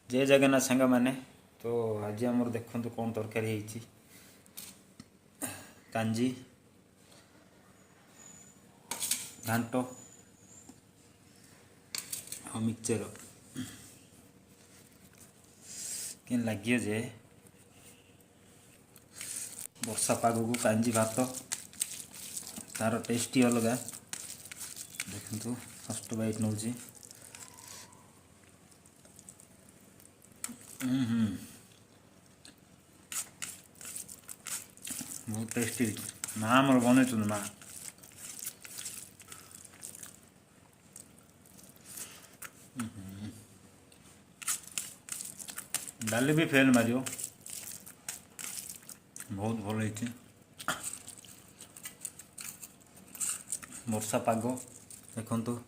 ଜୟ ଜଗନ୍ନାଥ ସାଙ୍ଗମାନେ। ତ ଆଜି ଆମର ଦେଖନ୍ତୁ କ'ଣ ତରକାରୀ ହେଇଛି। କାଞ୍ଜି, ଘାଣ୍ଟ ଆଉ ମିକ୍ସଚର। କେମିତି ଲାଗିବ ଯେ ବର୍ଷା ପାଗକୁ କାଞ୍ଜି ଭାତ, ତାର ଟେଷ୍ଟ ଅଲଗା। ଦେଖନ୍ତୁ, ଫାଷ୍ଟ ବାଇଟ୍ ନେଉଛି। ହୁଁ, ବହୁତ ଟେଷ୍ଟି। ମା ଆମର ବନେଇଛନ୍ତି ମା। ଡାଲି ବି ଫେଲ୍ ମାରିବ। ବହୁତ ଭଲ ହେଇଛି। ବର୍ଷା ପାଗ ଦେଖନ୍ତୁ।